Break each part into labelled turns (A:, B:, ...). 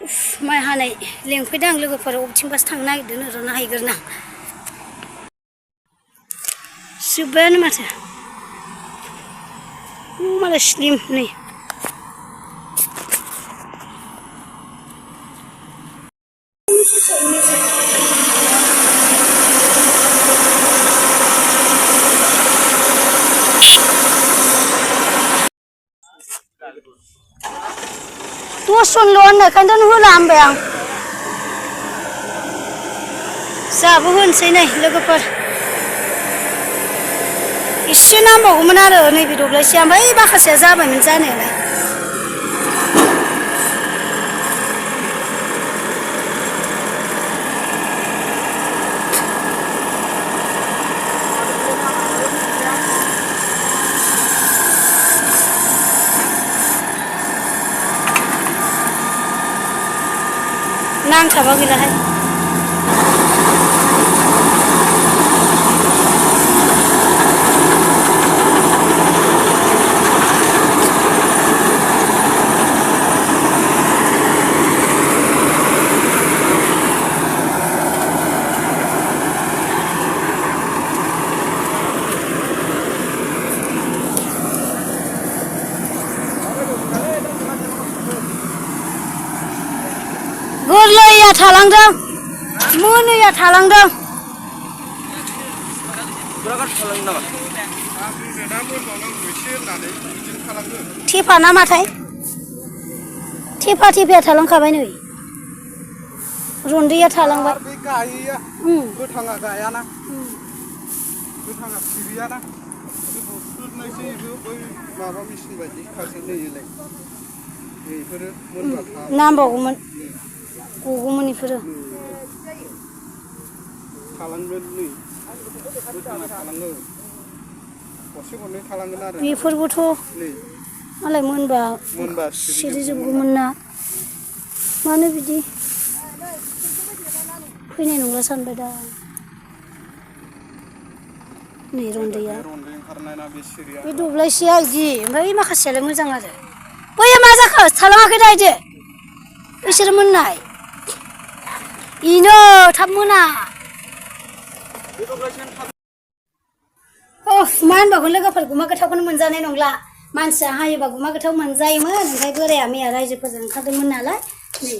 A: माइ हानाय लेंफैदों आं लोगोफोर अबेथिंबासो थांनो नागिरदों र' नायहैग्रोनां जोब्बायानो माथो मालाय स्लिम नै दसजनल' होननायखायनोथ' होला होनबाय आं जाबो होनोसै नै लोगोफोर एसे नांबावगौमोन आरो नैबे दब्लायसेया ओमफ्राय माखासेया जाबायमोन जानायालाय नांथाबा गैलाहाय गोरलैया थालांदों मोनैया थालांदों थेफा नामाथाय थेफा थेफाया थालांखाबाय नै रन्दैया थालांबाय
B: गोथाङा गायाना गोथाङा सिरियाना बै माबा मेचिन बायदि खासै नैलाय बेफोरो
A: नांबावगौमोन गगौमोन बेफोरो
B: थालांगोन नै गोथाङा थालांगोन गरसे गरनै थालांगोन आरो
A: बेफोरबोथ' मालाय मोनबा सिरिजोबगौमोन ना मानो बिदि फैनाय नंला सानबाय दा नै रन्दैया बे दब्लायसेया बिदि ओमफ्राय माखासेयालाय मोजां आरो बैया मा जाखो थालाङाखै दा इदि बिसोर मोननाय इनो थाब मोना मा होनबावगोन लोगोफोर गुमा गोथावखौनो मोनजानाय नंला मानसिया हायोबा गुमा गोथाव मोनजायोमोन ओमफ्राय बोराया मैया रायजोफोरजों ओंखारदोंमोन नालाय नै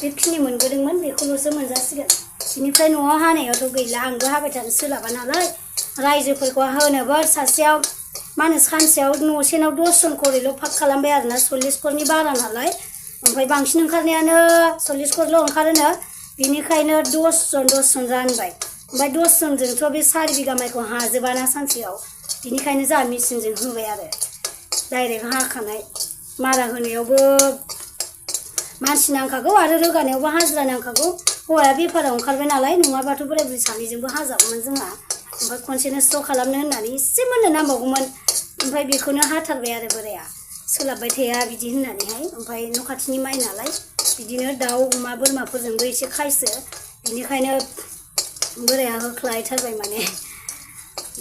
A: बेखिनि मोनबोदोंमोन बेखौल'सो मोनजासिगोन बिनिफ्राय न'आव हानायावथ' गैला आंबो हाबाय थानो सोलाबा नालाय रायजोफोरखौ होनोबो सासेयाव मा होनो सानसेयाव न'सेनाव 10 जन खरिल' फाक खालामबाय आरोना 40 खरनि बारा नालाय ओमफ्राय बांसिन ओंखारनायानो 40 खरल' ओंखारोनो बिनिखायनो 10 जन रानबाय ओमफ्राय 10 जनजोंथ' बे 4 बिगा माइखौ हाजोबाना सानसेयाव बिनिखायनो जोंहा मेचिनजों होबाय आरो डाइरेक्ट हाखानाय मारा होनायावबो मानसि नांखागौ आरो रोगानायावबो हाजिरा नांखागौ हौवाया बेफाराव ओंखारबाय नालाय नङाबाथ' बोराय बुरै सानैजोंबो हाजागौमोन जोंहा ओमफ्राय खनसेनो स्र' खालामनो होननानै एसे मोननो नांबावगौमोन ओमफ्राय बेखौनो हाथारबाय आरो बोराया सोलाबबाय थाया बिदि होननानैहाय ओमफ्राय न' खाथिनि माइ नालाय बिदिनो दाउ अमा बोरमाफोरजोंबो एसे खायसो बिनिखायनो बोराया होख्लायथारबाय माने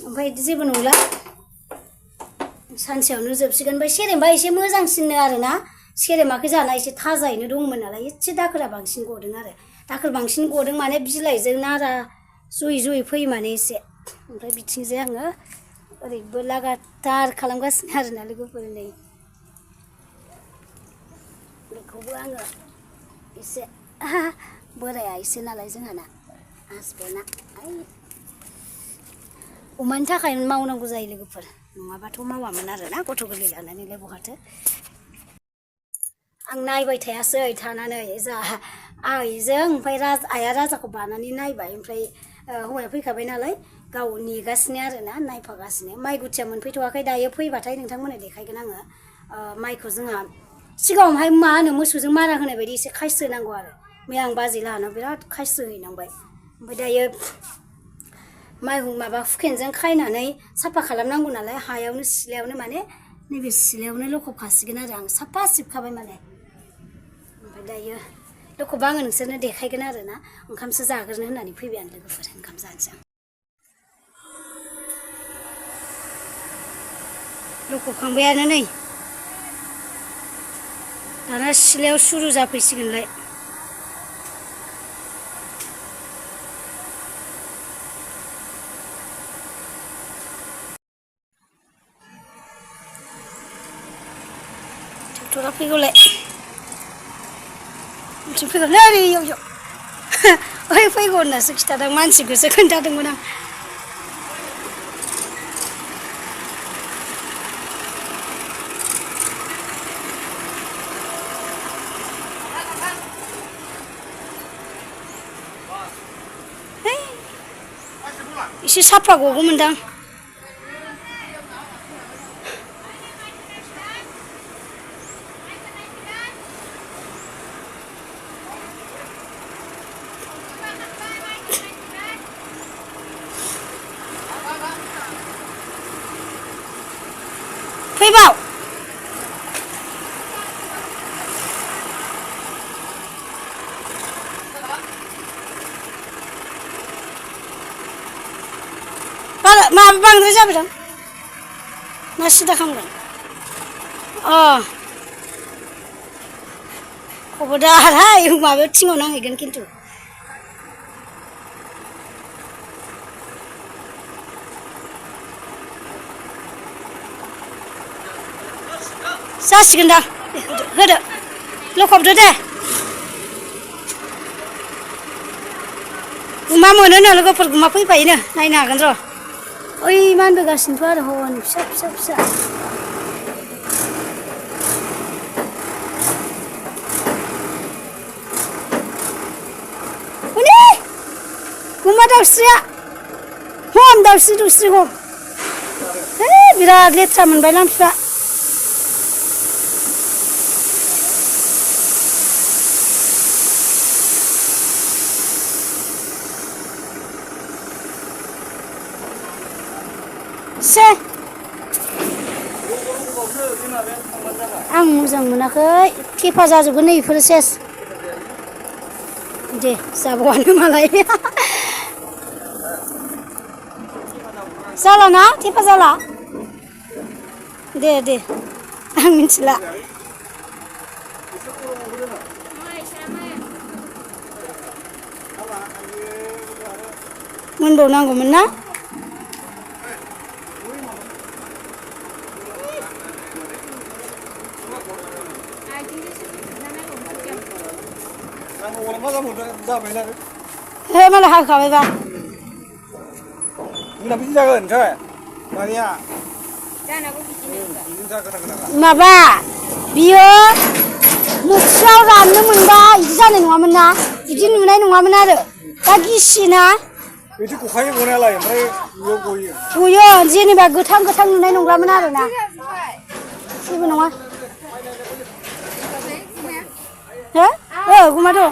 A: ओमफ्राय जेबो नंला सानसेयावनो जोबसिगोन ओमफ्राय सेरेमबा एसे मोजांसिननो आरोना सेरेमाखै जाना एसे थाजायैनो दंमोन नालाय एसे दाखोरा बांसिन गदों आरो दाखोर बांसिन गदों माने बिलाइजों नारा जुयै जुयै फैयो माने एसे ओमफ्राय बिथिंजाय आङो ओरैबो लागातार खालामगासिनो आरोना लोगोफोर नै बेखौबो आङो एसे बोराया एसे नालाय जोंहाना हासबेन्डआ अमानि थाखाय मावनांगौ जायो लोगोफोर नङाबाथ' मावामोन आरोना गथ' गोरलै लानानैलाय बहाथो आं नायबाय थायासै थानानै आइजों ओमफ्राय आइया राजाखौ बानानै नायबाय ओमफ्राय हौवाया फैखाबाय नालाय गाव नेगासिनो आरोना नायफागासिनो माइ गुथिया मोनफैथ'वाखै दायो फैबाथाय नोंथांमोननो देखायगोन आङो माइखौ जोंहा सिगाङावहाय मा होनो मोसौजों मारा होनाय बायदि एसे खायसोनांगौ आरो मैया आं बाजै लाहानाव बिराद खायसो हैनांबाय ओमफ्राय दायो माबा हुकेनजों खायनानै साफा खालामनांगौ नालाय हायावनो सिलायावनो माने नैबे सिलायावनो लखबखासिगोन आरो आं साफा सिबखाबाय माने ओमफ्राय दायो लखबा आङो नोंसोरनो देखायगोन आरोना ओंखामसो जाग्रोनो होननानै फैबाय आं लोगोफोर ओंखाम जानोसै आं लखबखांबायानो नै दाना सिलायाव सुरु जाफैसिगोनलाय फैगौलाय मिथिं फैगौ नै इयाव ओइ फैगौ होननासो खिथादों मानसिखौसो खोन्थादोंमोन आं एसे साफा गगौमोनदां फैबाव माबा बांद्राय जाबायदां ना सिदा खालामगोन खबरदारहाय माबायाव थिङाव नांहैगोन खिन्थु जासिगोन दां होदो लखबदो दे गुमा मोनोनो लोगोफोर गुमा फैफायोनो नायनो हागोन र' ओइ मानबोगासिनोथ' आरो हौवानि फिसा फिसा फिसा हनै गुमा दाउस्रिया हम दाउस्रि दुस्रि हम बिराद लेथ्रा मोनबाय लांफिया आं मोजां मोनाखै थेफा जाजोबगोन नै बेफोरो सेस दे जाबावानो मालाय जाला ना थेफा जाला दे आं मिथिला मोनबावनांगौमोन ना हे मालाय हाखाबायबा
B: जोंना बिदि जागोन मिथिबाय मानिया
A: माबा बियो मुथियाव राननो मोनबा बिदि जानाय नङामोन ना बिदि नुनाय नङामोन आरो दा गिसिना
B: बिदि गखायो गनायालाय ओमफ्राय बेयाव
A: गयो जेनेबा गोथां नुनाय नंलामोन आरो ना जेबो नङा हो गुमा दं